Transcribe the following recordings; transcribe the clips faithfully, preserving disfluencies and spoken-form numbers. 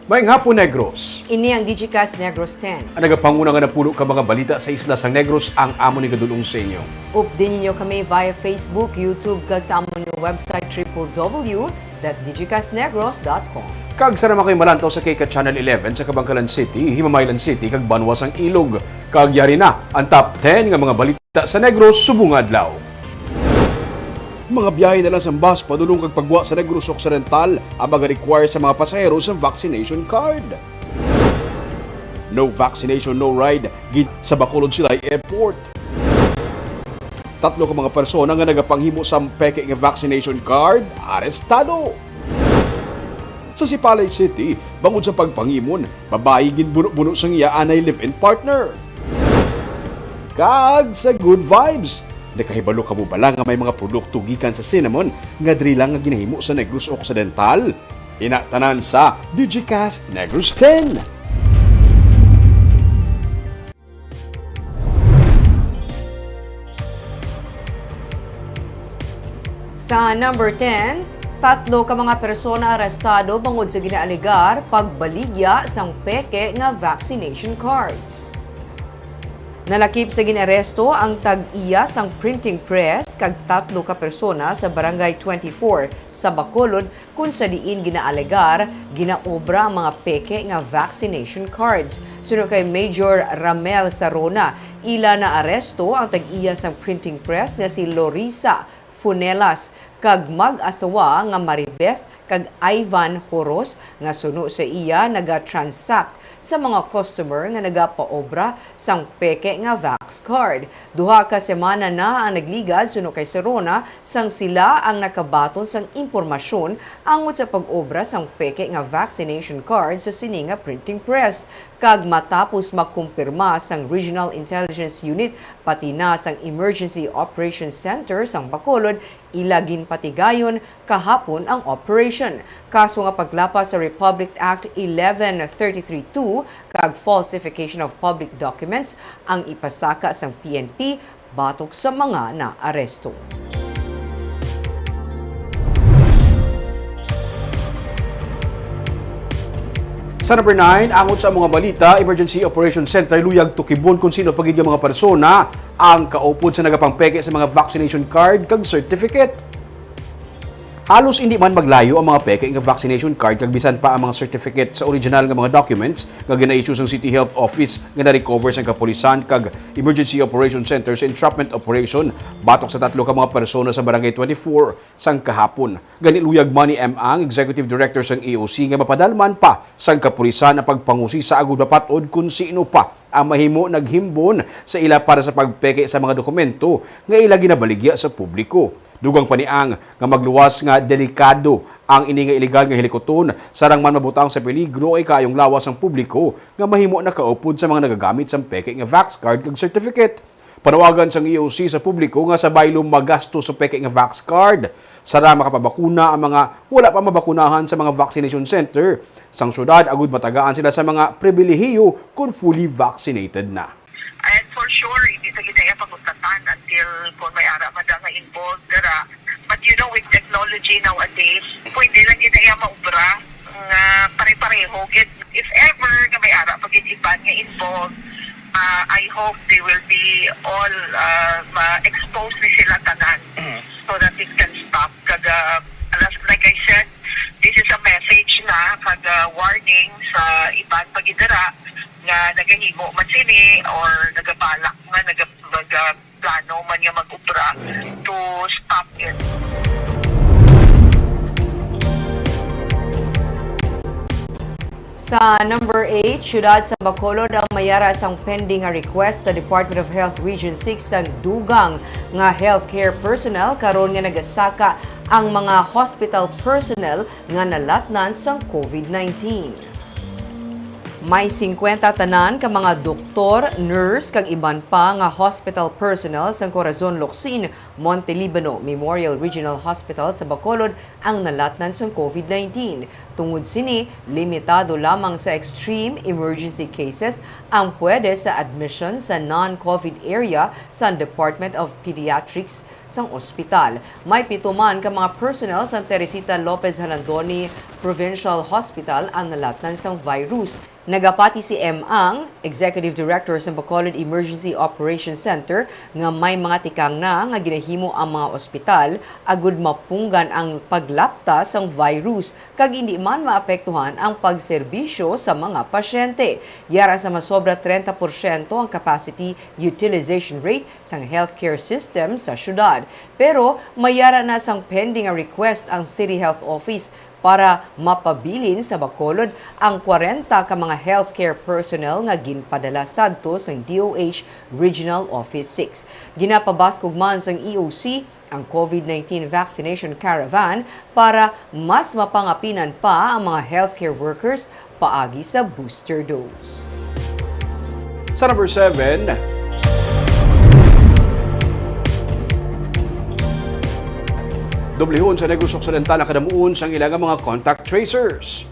Maayong hapon, Negros. Ini ang Digicast Negros ten. Ang nagapanguna nga napulo ka mga balita sa isla sang Negros ang amon igadul-ong sa inyo. Updi ninyo kami via Facebook, YouTube, kag sa amon nga website triple W dot digicastnegros dot com. Kag sa naman kayo malantaw sa K K Channel eleven sa Kabankalan City, Himamaylan City, kag Banwa sang Ilog. Kag yari na ang top ten nga mga balita sa Negros subong adlaw. Mga biyahe na lang sang bus padulong kag pagwa sa Negros Occidental ang mag-require sa mga pasahero sa vaccination card. No vaccination, no ride gid sa Bacolod Silay Airport. Tatlo ka mga persona nga nagapanghimo sang peke nga vaccination card arestado. Sa Sipalay City, bangod sa pagpanghimo, babayi ginbuno-buno sang iya anay live-in partner. Kag sa Good Vibes, nakahibalo kamo bala nga may mga produkto gikan sa cinnamon nga diri lang nga ginahimo sa Negros Occidental? Ina tanan sa Digicast Negros ten. Sa number ten, tatlo ka mga persona arestado bangod sa ginaalegar pagbaligya sang peke nga vaccination cards. Nalakip sa ginaresto ang tag-iya sang printing press kag tatlo ka persona sa Barangay twenty-four sa Bacolod, kung sa diin ginaalegar ginaobra ang mga peke nga vaccination cards. Suno kay Major Ramel Sarona, ila naaresto ang tag-iya sang printing press nga si Lorisa Funelas kag mag-asawa nga Maribeth kag Ivan Horos, nga suno sa iya naga-transact sa mga customer nga nagapaobra sang peke nga vax card. Duha ka semana na ang nagligad, suno kay Sarona, sang sila ang nakabaton sang impormasyon angot sa pag-obra sang peke nga vaccination card sa sini nga printing press. Kag matapos makumpirma sang Regional Intelligence Unit pati na sang Emergency Operations Center sang Bacolod, ila ginpatigayon kahapon ang operation. Kaso nga paglapas sa Republic Act eleven thirty-three two kag falsification of public documents ang ipasaka sang P N P batok sa mga naaresto. Sa number nine, angot sa mga balita, Emergency Operation Center luyag tukibon kung sino pa gid nga mga persona ang kaupod sa nagapangpeke sa mga vaccination card kag certificate. Halos indi man maglayo ang mga peke nga vaccination card kag bisan pa ang mga certificate sa original nga mga documents nga gina-issue sang City Health Office nga na-recover sang kapulisan kag Emergency Operation Center sa entrapment operation batok sa tatlo ka mga persona sa Barangay twenty-four sang kahapon. Gani luyag man ni M. Ang Executive Director sang E O C nga mapadalman pa sang kapulisan ang pagpangusisa agud mapat-od kon sino pa ang mahimo naghimbon sa ila para sa pagpeke sa mga dokumento nga ila ginabaligya sa publiko. Dugang pa ni Ang nga magluwas nga delikado ang ini nga iligal nga hilikuton, sarang man mabutang sa peligro ang ikaayong lawas sang publiko nga mahimo nakaupod sa mga nagagamit sang peke nga vax card kag certificate. Panawagan sang E O C sa publiko nga sa baylo magasto sa peke nga vax card, sarang makapabakuna ang mga wala pa mabakunahan sa mga vaccination center sang syudad agud matagaan sila sa mga pribilehiyo kon fully vaccinated na. And for sure, hindi sa gid na iya pag-utatan until kung may ara man da nga involved dira. But you know, with technology nowadays, pwede lang gid na iya maubra nga pare-pareho gid. If ever nga may ara pa gid iban nga involved, ah, I hope they will be all, ah, ma-expose ni sila tanan so that it can stop. Kag, ah, alas, like I said, this is a message na kag, ah, warning sa iban pa gid dira nga nagahimo man sini or nagabalak nga naga, nagaplano man nga mag-obra to stop it. Sa number eight, siyudad sa Bacolod ang mayara sang pending nga request sa Department of Health Region six sang dugang nga healthcare personnel karon nga nagasaka ang mga hospital personnel nga nalatnan sang COVID nineteen. May singkwenta tanan ka mga doktor, nurse, kag iban pa nga hospital personnel sang Corazon Locsin Monte Libano Memorial Regional Hospital sa Bacolod ang nalatnan sang COVID nineteen. Tungod sini, limitado lamang sa extreme emergency cases ang pwede sa admission sa non-COVID area sa Department of Pediatrics sang ospital. May pito man ka mga personnel sang Teresita Lopez Jalandoni Provincial Hospital ang nalatnan sang virus. Nagapati si M. Ang, Executive Director sa Bacolod Emergency Operations Center, nga may mga tikang na nga ginahimo ang mga ospital agud mapunggan ang paglapta sang virus kag indi man maapektuhan ang pagserbisyo sa mga pasyente. Yara sa masobra trenta porsyento ang capacity utilization rate sang healthcare system sa syudad. Pero may yara na sang pending nga request ang City Health Office para mapabilin sa Bacolod ang kwarenta ka mga healthcare personnel nga ginpadala sadto sang D O H Regional Office six. Ginapabaskog man sang E O C ang COVID nineteen vaccination caravan para mas mapangapinan pa ang mga healthcare workers paagi sa booster dose. Sa number seven, dublihon sa Negros Occidental ang kadamuon sang ila nga mga contact tracers.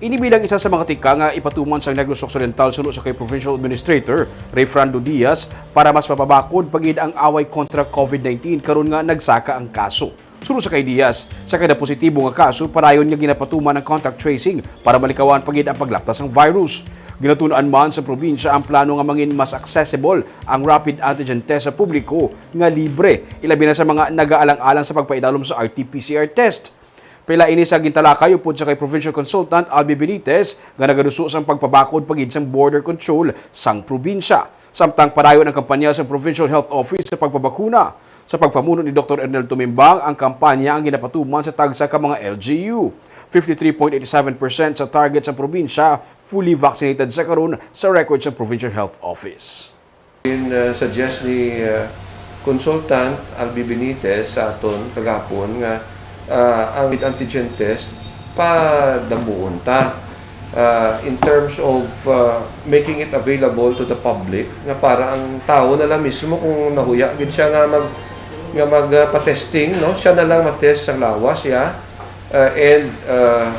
Ini bilang isa sa mga tikang nga ipatuman sang Negros Occidental suno sa kay Provincial Administrator Rayfrando Diaz para mas mapabakod pa gid ang away kontra COVID nineteen karon nga nagsaka ang kaso. Suno sa kay Diaz, sa kada positibo nga kaso, padayon nga ginapatuman ang contact tracing para malikawan pa gid ang paglapta sang virus. Ginatun-an man sa probinsya ang plano nga mangin mas accessible ang rapid antigen test sa publiko nga libre, ilabi na sa mga nagaalang-alang sa pagpaidalom sa R T P C R test. Pila ini sa gintalakay upod sa kay Provincial Consultant Albi Benitez nga nagaduso sang pagpabakod pa gid sang border control sang probinsya. Samtang padayon ang kampanya sa Provincial Health Office sa pagpabakuna. Sa pagpamuno ni Doktor Ernel Tumimbang, ang kampanya ang ginapatuman sa tagsa ka mga L G U. Fifty-three point eight seven percent sa target sa probinsya fully vaccinated sa karon sa record sa Provincial Health Office. In, uh, suggest ni, uh, Consultant Albi Benitez sa aton kagapon nga, uh, ang antigen test padamuon ta, uh, in terms of, uh, making it available to the public, nga para ang tawo na lang mismo kung nahuya gid siya nga mag, nga mag, uh, pa-testing, no, siya na lang ma-test sa lawas siya, uh, and, uh,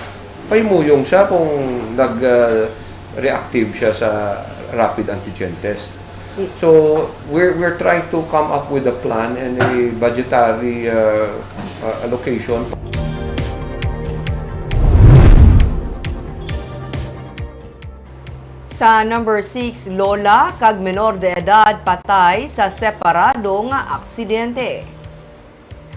pahimuyong siya kung nag, uh, reactive siya sa rapid antigen test. So, we're, we're trying to come up with a plan and a budgetary, uh, uh, allocation. Sa number six, lola kag menor de edad patay sa separado nga aksidente.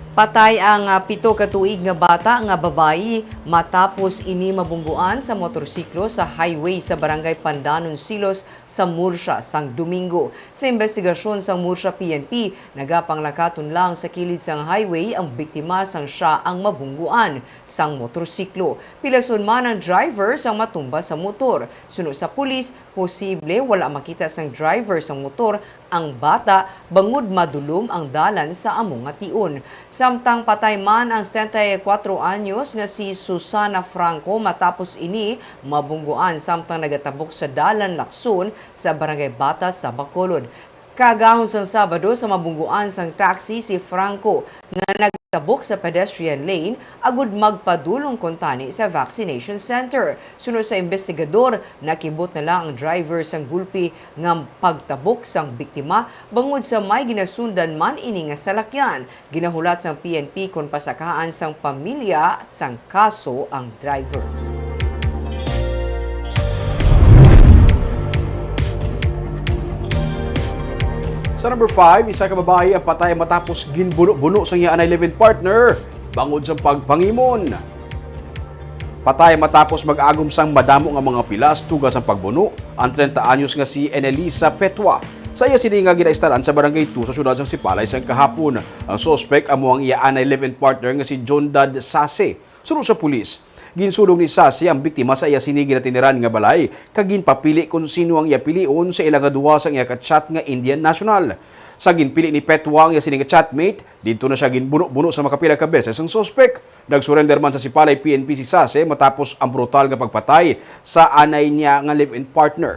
Patay ang, ah, pito ka tuig nga bata nga babayi matapos ini mabungguan sa motorsiklo sa highway sa Barangay Pandanon, Silos, sa Murcia sang Domingo. Sa imbestigasyon sang Murcia P N P, nagapanglakaton lang sa kilid sang highway ang biktima sang sia ang mabungguan sang motorsiklo. Pilason man ang driver sang matumba sa motor. Suno sa pulis, posible wala makita sang driver sang motor ang bata bangod madulom ang dalan sa amo nga tion. Samtang patay man ang setenta y cuatro anyos nga si Susana Franco matapos ini mabungguan samtang nagatabok sa dalan Lacson sa Barangay Batas sa Bacolod. Kaagahon sang Sabado sa mabungguan sang taxi si Franco nga nagtabok sa pedestrian lane agud magpadulong kuntani sa vaccination center. Suno sa imbestigador, nakibot na lang ang driver sang gulpi nga pagtabok sang biktima bangod sa may ginasundan man ini nga salakyan. Ginahulat sang P N P kon pasakaan sang pamilya sang kaso ang driver. Sa number five, isa ka babayi ang patay matapos ginbuno-buno sang iya anay live-in partner bangod sa pagpangimon. Patay matapos mag-agom sang madamo nga mga pilas tuga sang pagbuno ang trenta anyos nga si Enelisa Petua. Sa iya sini nga ginaistaran sa Barangay two sa siyudad sang Sipalay sang kahapon. Ang suspek amo ang iya anay live-in partner nga si John Dad Sase. Suno sa pulis, ginsulong ni Sase ang biktima sa iya sini ginatiniran nga balay kag ginpapili kon sino ang iya pilion sa ila nga duha sang iya ka-chat nga Indian national. Sa ginpili ni Pet Wang iya sini nga chatmate, didto na sia ginbuno-buno sa makapila ka beses ang suspek. Nag-surrender man sa Sipalay P N P si Sase matapos ang brutal nga pagpatay sa anay niya nga live-in partner.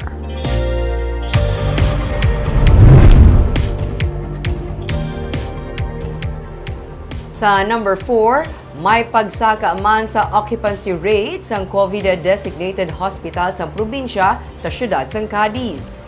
Sa number four, may pagsaka man sa occupancy rate sang COVID designated hospital sang probinsya sa siyudad sang Cadiz.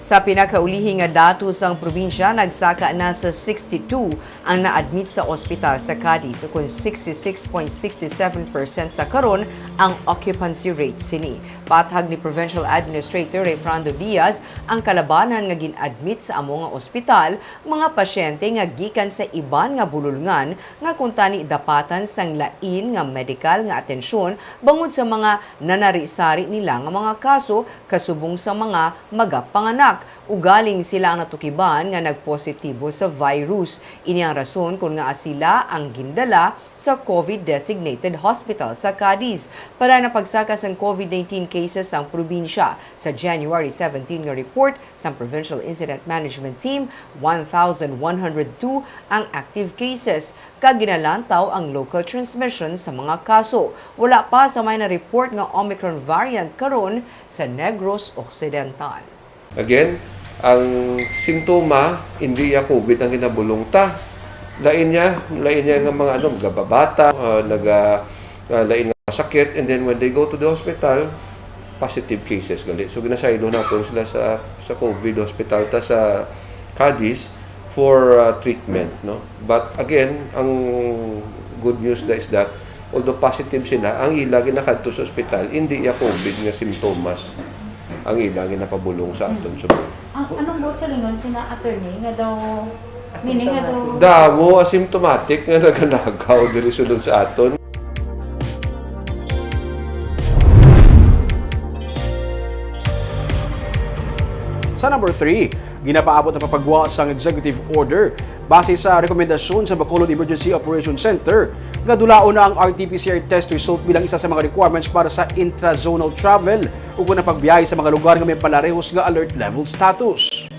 Sa pinakaulihi nga datos, ang probinsya nagsaka na sa sixty-two ang na-admit sa ospital sa Cadiz, ukon sixty-six point six seven percent sa karon ang occupancy rate sini. Pathag ni Provincial Administrator Rayfrando Diaz, ang kalabanan nga gin-admit sa amo nga ospital mga pasyente nga gikan sa iban nga bululngan nga kuntani dapatan sang lain nga medikal nga atensyon bangod sa mga nanari-sari nila nga mga kaso kasubong sa mga magapanganak. Ugaling sila ang natukiban nga nagpositibo sa virus. Ini ang rason kon ngaa sila ang gindala sa COVID designated hospital sa Cadiz. Para na pagsaka sang COVID nineteen cases sang probinsya, sa January seventeen nga report sang Provincial Incident Management Team, one thousand one hundred two ang active cases, kag ginalantaw ang local transmission sa mga kaso. Wala pa sa may na-report nga Omicron variant karon sa Negros Occidental. Again, ang sintoma, hindi ya COVID ang ginabulong ta. Lain niya, lain niya nga mga ano, nagababata, ah, naga, ah, lain nga sakit, and then when they go to the hospital, positive cases gali. So ginasaylo naton sila sa, sa COVID hospital ta sa Cadiz for, ah, treatment, no? But again, ang good news na is that although positive sila, ang ila ginakadto sa ospital, hindi ya COVID nga simptomas ang ila ginapabulong sa aton subong. Ang, anong buot silingon sina, attorney, nga daw, meaning nga daw, damo asymptomatic nga nagalagaw diri sulod sa aton. Sa number three, ginapaabot ang pagpagwa sang executive order base sa rekomendasyon sa Bacolod Emergency Operation Center nga dulaon na ang R T P C R test result bilang isa sa mga requirements para sa intra-zonal travel ukon ang pagbiyahe sa mga lugar nga may palarehos nga alert level status.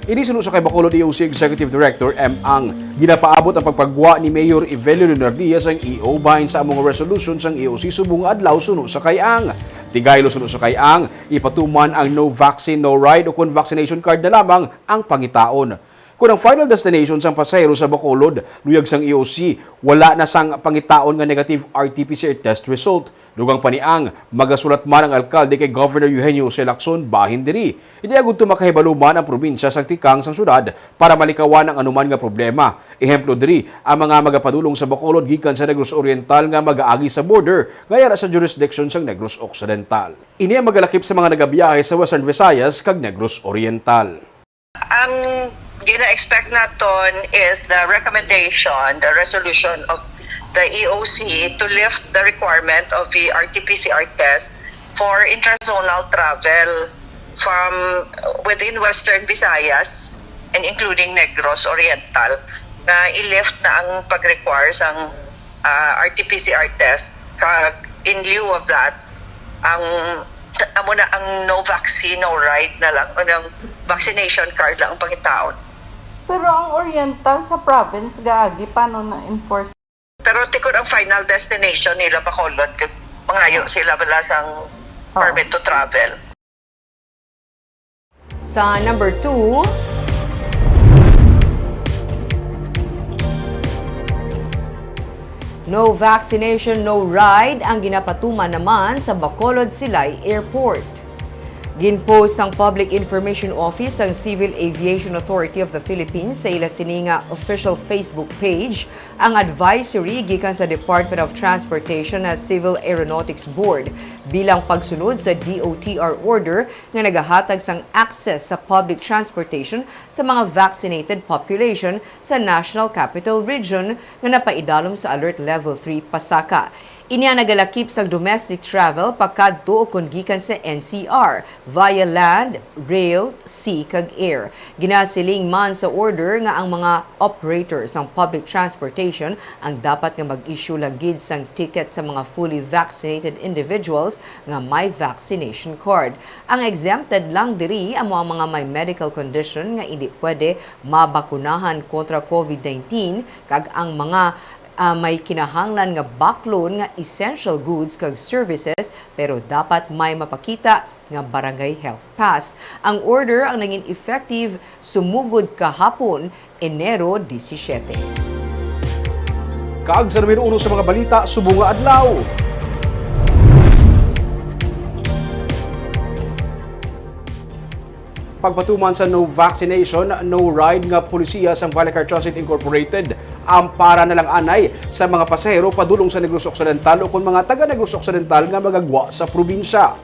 Ini suno sa kay Bacolod E O C Executive Director M. Ang. Ginapaabot ang pagpagwa ni Mayor Evelio Leonardia sang E O bahin sa amo nga resolution sang E O C subong nga adlaw suno sa kay Ang. Tigaylo suno sa kay Ang, ipatuman ang no vaccine, no ride ukon vaccination card na lamang ang pangitaon. Kon ang final destination sang pasahero sa Bacolod, luyag sang E O C, wala na sang pangitaon nga negative R T P C R test result. Dugang pa ni Ang, magasulat man ang alkalde kay Governor Eugenio Jose Lacson bahin diri. Ini agud to makahibalo man ang probinsya sang tikang sang syudad para malikawan ang anuman nga problema. Ehemplo diri, ang mga magapadulong sa Bacolod gikan sa Negros Oriental nga magaagi sa border nga yara sa jurisdiction sang Negros Occidental. Ini ang magalakip sa mga nagabiyahe sa Western Visayas kag Negros Oriental. Ang gina-expect naton is the recommendation, the resolution of the E O C to lift the requirement of the R T P C R test for intrazonal travel from within Western Visayas and including Negros Oriental, na i-lift na ang pag-require sang, ah, R T P C R test. Kag in lieu of that, ang, amo na ang no vaccine, no ride na lang, o ang vaccination card lang ang pangitaon. Pero ang Oriental sa province gaagi, paano na-enforce? Pero tikod ang final destination nila Bacolod, kag mangayo sila bala sang, oo, permit to travel. Sa number two, no vaccination, no ride ang ginapatuman naman sa Bacolod Silay Airport. Ginpost sang Public Information Office sang Civil Aviation Authority of the Philippines sa ila sini nga official Facebook page ang advisory gikan sa Department of Transportation nga Civil Aeronautics Board bilang pagsunod sa D O T R order nga nagahatag sang access sa public transportation sa mga vaccinated population sa National Capital Region nga napaidalom sa Alert Level three pasaka. Inya nagalakip sang domestic travel pakadto ukon gikan sa N C R via land, rail, sea, kag air. Ginasiling man sa order nga ang mga operator sang public transportation ang dapat nga mag-issue lang gid sang ticket sa mga fully vaccinated individuals nga may vaccination card. Ang exempted lang diri amo ang mga may medical condition nga indi pwede mabakunahan kontra covid nineteen kag ang mga ah, may kinahanglan nga baklon nga essential goods kag services, pero dapat may mapakita nga barangay health pass. Ang order ang nangin effective sumugod kahapon, Enero disisiete. Kag sa numero uno sa mga balita subong nga adlaw. Pagpatuman sa no vaccination, no ride nga polisiya sang Vallecar Transit Incorporated, ampara na lang anay sa mga pasahero padulong sa Negros Occidental ukon mga taga Negros Occidental nga magagwa sa probinsya.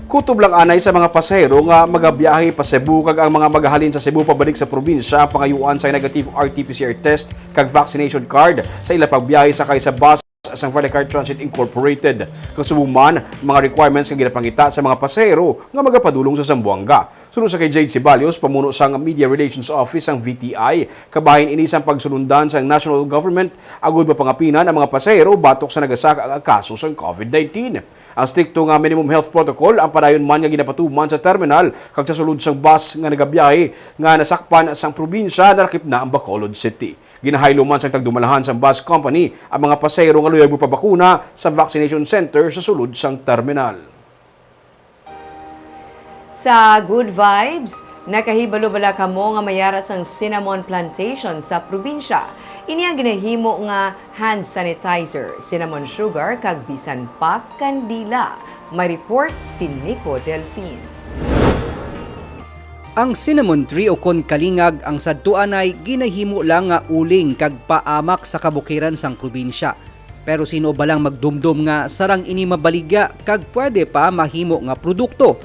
Kutob lang anay sa mga pasahero nga magabiyahe pa Cebu kag ang mga magahalin sa Cebu pabalik sa probinsya ang pangayuan sang negative R T P C R test kag vaccination card sa ila pagbiyahe sakay sa bus sang Vallecar Transit Incorporated. Kag subong man, mga requirements nga ginapangita sa mga pasahero nga magapadulong sa Zamboanga. Suno sa kay Jade Ceballos, pamuno sang Media Relations Office sang V T I, kabahin ini sang pagsulundan sang national government agud mapangapinan ang mga pasahero batok sa nagasaka nga kaso sang covid nineteen. Ang strikto nga minimum health protocol ang padayon man nga ginapatuman sa terminal kag sa sulod sang bus nga nagabiyahe nga nasakpan sang probinsya nalakip na ang Bacolod City. Ginahaylo man sang tagdumalahan sang bus company ang mga pasahero nga luyag magpabakuna sa vaccination center sa sulod sang terminal. Sa Good Vibes, nakahibalo bala kamo nga may ara sang cinnamon plantation sa probinsya? Ini ang ginahimo nga hand sanitizer, cinnamon sugar, kag bisan pa kandila. May report si Nico Delfin. Ang cinnamon tree ukon kalingag ang sadtuanay ginahimo lang nga uling kag paamak sa kabukiran sang probinsya. Pero sino ba lang magdumdom nga sarang ini mabaligya kag pwede pa mahimo nga produkto?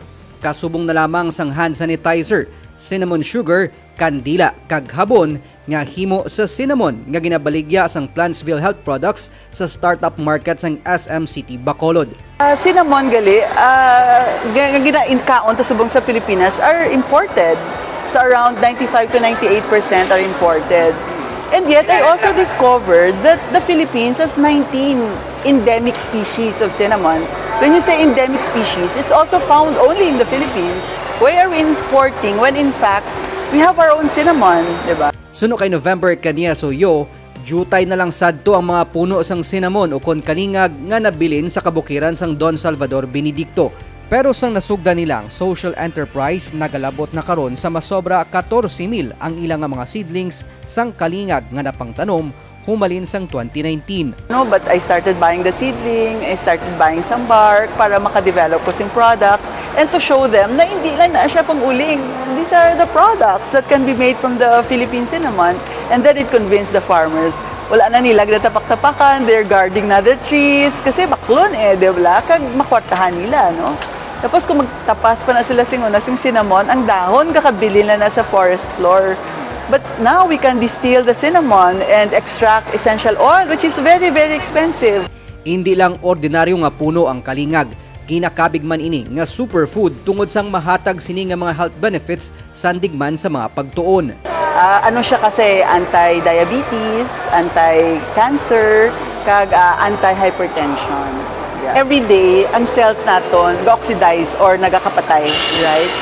Kasubong na lamang sang hand sanitizer, cinnamon sugar, kandila, kag habon nga himo sa cinnamon nga ginabaligya sang Plantsville Health Products sa startup market sang S M City Bacolod. Ah, cinnamon gali, ah, nga, nga ginainkaon ta subong sa Pilipinas are imported. So around ninety-five to ninety-eight percent are imported. And yet, I also discovered that the Philippines has nineteen endemic species of cinnamon. When you say endemic species, it's also found only in the Philippines. Why are we importing when in fact, we have our own cinnamon, di ba? Suno kay November Kania Soyo, diutay na lang sadto ang mga puno sang cinnamon ukon kalingag nga nabilin sa kabukiran sang Don Salvador Benedicto. Pero sang nasugdan nila ang social enterprise, nagalabot na karon sa masobra katorse mil ang ila nga mga seedlings sang kalingag nga napangtanom humalin sang twenty nineteen. No, but I started buying the seedling, I started buying some bark para makadevelop ko sing products and to show them na hindi lang na siya pang uling. These are the products that can be made from the Philippine cinnamon, and then it convinced the farmers. Wala na nila ginatapak-tapakan, they're guarding na the trees kasi baklon eh, di ba? Kag makwartahan nila, no? Tapos kung magtapas pa na sila sing una sing cinnamon, ang dahon gakabilin na na sa forest floor. But now we can distill the cinnamon and extract essential oil, which is very, very expensive. Indi lang ordinaryo nga puno ang kalingag, ginakabig man ini nga superfood tungod sang mahatag sini nga mga health benefits sandig man sa mga pagtuon. Ah, ano siya kasi, anti-diabetes, anti-cancer, kag, ah, anti-hypertension. Yeah. Every day, ang cells naton ga-oxidize or nagakapatay, right?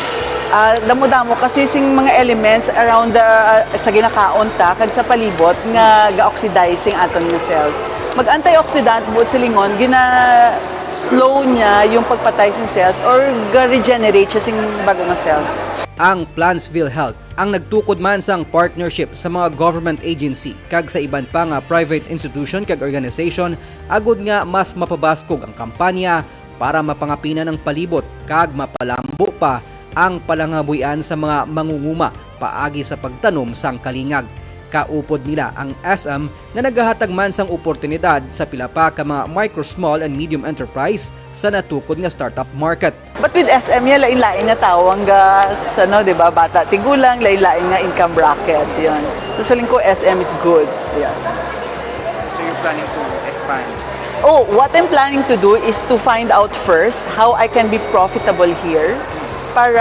Ah, damo-damo kasi sing mga elements around the, ah, sa ginakaon ta kag sa palibot nga ga-oxidize sing aton nga cells. Mag-antioxidant buot silingon, gina-slow niya yung pagpatay sing cells or ga-regenerate siya sing bago nga cells. Ang Plantsville Health ang nagtukod man sang partnership sa mga government agency kag sa iban pa nga private institution kag organization agud nga mas mapabaskog ang kampanya para mapangapinan ang palibot kag mapalambo pa ang palangabuy-an sa mga mangunguma paagi sa pagtanom sang kalingag. Kaupod nila ang S M nga nagahatag man sang oportunidad sa pila pa ka mga micro, small, and medium enterprise sa natukod nga startup market. But with S M, yan, lain-lain nga tawo ang ga-, sa, ano, di ba, bata, tigulang, lain-lain nga income bracket, yun. So, sa lingko, S M is good. Yeah. So you're planning to expand? Oh, what I'm planning to do is to find out first how I can be profitable here para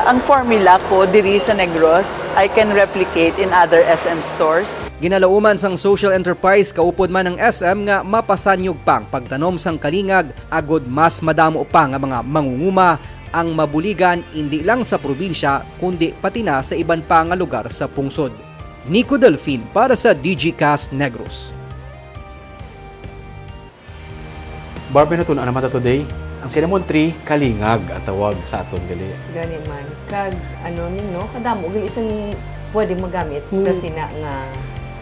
ang formula ko diri sa Negros, I can replicate in other S M stores. Ginalauman sang social enterprise kaupod man ang S M nga mapasanyog pa ang pagtanom sang kalingag agod mas madamo pa nga mga mangunguma ang mabuligan, indi lang sa probinsya kundi pati na sa iban pa nga lugar sa pungsod. Nico Delfin para sa Digicast Negros. Barbie, natun-an naman ta today. Ang cinnamon tree, kalingag ang tawag sa aton gali. Gani man. Kag ano ni, no, kadamo gid isang pwede magamit sa sina nga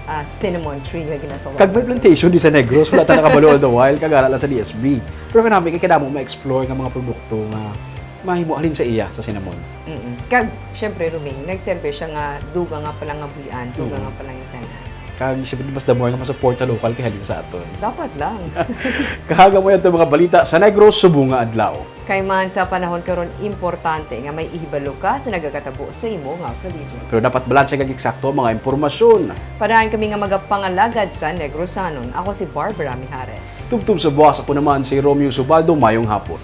ah, cinnamon tree nga ginatawag. Kag may plantation di sa Negros, wala ta nakabalo all the while, kag ara lang sa D S B. Pero kanami kay kadamo ma-explore nga mga produkto nga mahimo halin sa iya sa cinnamon. Mm-mm. Kag syempre, Ruming, nagserbe siya nga dugang nga palangabuhian, dugang nga palangitan. Kag siyempre, mas the more nga masuporta lokal kay halin sa aton. Dapat lang. Kahaga mo yan mga balita sa Negros subong nga adlaw. Kay man sa panahon karon, importante nga may ihibalo ka sa nagakatabo sa imo nga palibot. Pero dapat balanse kag eksakto ang mga impormasyon. Padaan kami nga magapangalagad sa Negrosanon. Ako si Barbara Mijares. Tubtob sa buwas, ako naman si Romeo Subaldo. Mayong hapon.